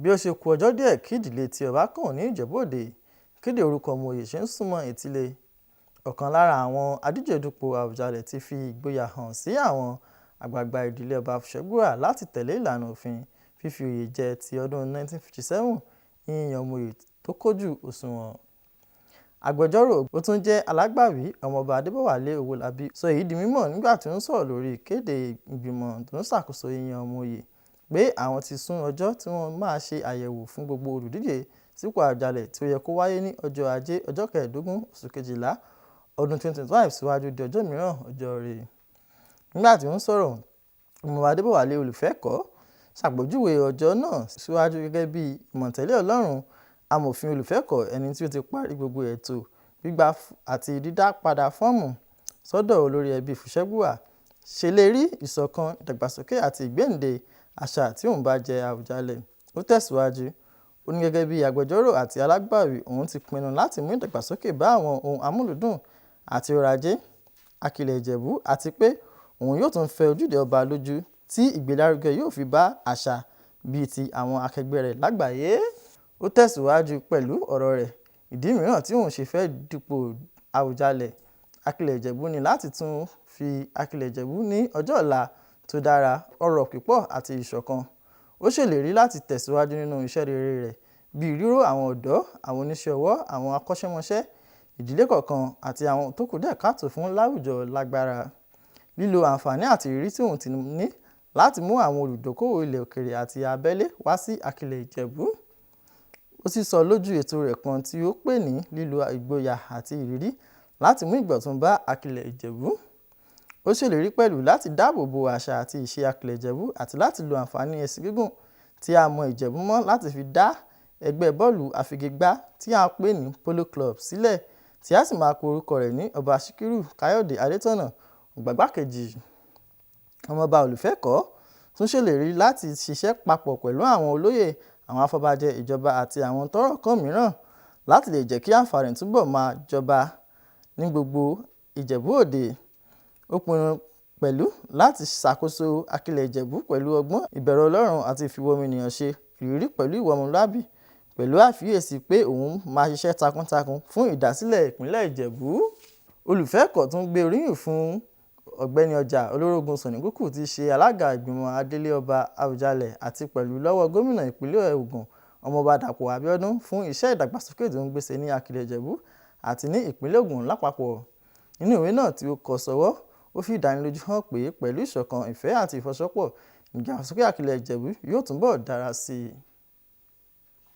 Bí ó ṣe ku ọjọ́ díẹ̀ kí ìdílé tí ọba kàn ní Ìjẹ̀bú Òde kéde orúkọ ọmọ oyè ṣe ń súnmọ́ etílé. Ọ̀kan lára àwọn adíjedupò Àwùjalẹ̀ ti fi ìgboyà hàn sí àwọn àgbààgbà ìdílé Ọba Fùsẹ́ngbùwà láti tẹ̀lé ìlànà òfin fífi oyè jẹ ti ọdún 1957 ní yíyan ọmọ oyè tó kójú òṣùwọ̀n. Agbẹjọ́rò ó tún jẹ́ alágbàwí Ọmọọba Adébọ̀wálé Owólabí sọ èyí di mímọ̀ nígbà tí ó ń sọ̀rọ̀ lórí ìkéde ìgbìmọ̀ tó ń ṣàkóso yíyan ọmọ oyè pé àwọn ti sún ọjọ́ tí wọ́n máa ṣe àyẹ̀wò fún gbogbo olùdíje sípò Àwùjalẹ̀ tí ó yẹ kó wáyé ní ọjọ́ Ajé ọjọ́ kẹẹ̀ẹ́dógún oṣù kejìlá ọdún 2025 síwájú di ọjọ́ mìíràn ọjọ́rè. Nígbà tí ó ń sọ̀rọ̀, Ọmọọba Adébọ̀wálé Olùfẹ́kọ̀ọ́ ṣàpèjúwe ọjọ́ náà síwájú gẹ́gẹ́ bí ìmọ̀tẹ̀lé Ọlọ́run. Amòfin Olùfẹ́kọ̀ọ́, ẹni tí ó ti parí gbogbo ètò gbígbà àti dídá padà fọ́ọ̀mù sọ́dọ̀ olórí ẹbí Fùsẹ́ngbùwà, ṣèlérí ìṣọ̀kan, ìdàgbàsókè àti ìgbéǹde àṣà tí òun bá jẹ Àwùjalẹ̀. Ó tẹ̀síwájú, ó ní gẹ́gẹ́ bí agbẹjọ́rò àti alágbàwí òun ti pinnu láti mú ìdàgbàsókè bá àwọn ohun amúlùúdùn àti ọrọ̀ ajé Akilẹ̀ Ìjẹ̀bú àti pé òun yóò tún fẹ ojúde ọba lójú tí ìgbélárugẹ yóò fi bá àṣà bíi ti àwọn akẹgbẹ́ rẹ̀ lágbàáyé. Ó tẹ̀síwájú pẹ̀lú ọ̀rọ̀ rẹ̀, ìdí mìíràn tí òun ṣe fẹ́ dupò Àwùjalẹ̀ Akilẹ̀ Ìjẹ̀bú ni láti tún fi Akilẹ̀ Ìjẹ̀bú ní ọjọ́ ọ̀la tó dára, ọrọ̀ pípọ̀ àti ìṣọ̀kan. Ó ṣèlérí láti tẹ̀síwájú nínú iṣẹ́ rere rẹ̀ bíi ríró àwọn ọ̀dọ́, àwọn oníṣẹ́ ọwọ́, àwọn akọ́ṣẹ́mọṣẹ́, ìdílé kọ̀ọ̀kan àti àwọn tó kù díẹ̀ káàtó fún láwùjọ lágbára. Lílo àǹfààní àti ìrírí tí òun ti ní láti mú àwọn olùdókòwò ilẹ̀ òkèèrè àti abẹ́lé wá sí Akilẹ̀ Ìjẹ̀bú. Ó sísọ lójú ètò rẹ̀ kan tí ó pè ní lílo ìgboyà àti ìrírí láti mú ìgbọ̀tún bá Akilẹ̀ Ìjẹ̀bú. Ó ṣèlérí pẹ̀lú láti dáàbò bo àṣà àti ìṣe Akilẹ̀ Ìjẹ̀bú àti láti lo àǹfààní ẹṣin gígùn tí a mọ Ìjẹ̀bú mọ́ láti fi dá ẹgbẹ́ bọ́ọ̀lù àfigigbá tí à ń pè ní Polo Club sílẹ̀ tí a sì máa pe orúkọ rẹ̀ ní Ọba Síkírù Káyọ̀dé Adétọ̀nà Ọ̀gbàgbà Kejì. Ọmọọba Olùfẹ́kọ̀ọ́ tún ṣèlérí láti ṣiṣẹ́ papọ̀ pẹ̀lú àwọn olóyè, àwọn afọbajẹ, ìjọba àti àwọn tọ́rọ̀ kàn mìíràn láti lè jẹ́ kí àǹfààní túbọ̀ máa jọba ní gbogbo Ìjẹ̀bú Òde. Ó pinnu pẹ̀lú láti ṣàkóso Akilẹ̀ Ìjẹ̀bú pẹ̀lú ọgbọ́n, ìbẹ̀rù Ọlọ́run àti ìfìwà ọmọnìyàn ṣe ìrírí pẹ̀lú ìwà ọmọlúàbí pẹ̀lú àfiyèsí pé òun máa ṣiṣẹ́ takuntakun fún ìdásílẹ̀ ìpínlẹ̀ Ìjẹ̀bú. Olùfẹ́kọ̀ọ́ tún gbé oríyìn fún Ọ̀gbẹ́ni Ọjà Olórogún Sànníkúkú tí í ṣe alága ìgbìmọ̀ adelé Ọba Àwùjalẹ̀ àti pẹ̀lú lọ́wọ́ gómìnà ìpínlẹ̀ Ògùn Ọmọọba Dàpọ̀ Abíọ́dún fún iṣẹ́ ìdàgbàsókè tó ń gbéṣe ní Akilẹ̀ Ìjẹ̀bú àti ní ìpínlẹ̀ Ògùn lápapọ̀. Nínú ìwé náà tí ó kọ sọ́wọ́, ó fi ìdánilójú hàn pé pẹ̀lú ìṣọ̀kan, ìfẹ́ àti ìfọwọ́sowọ́pọ̀, ìdàgbàsókè Akilẹ̀ Ìjẹ̀bú yóò túbọ̀ dára sí i.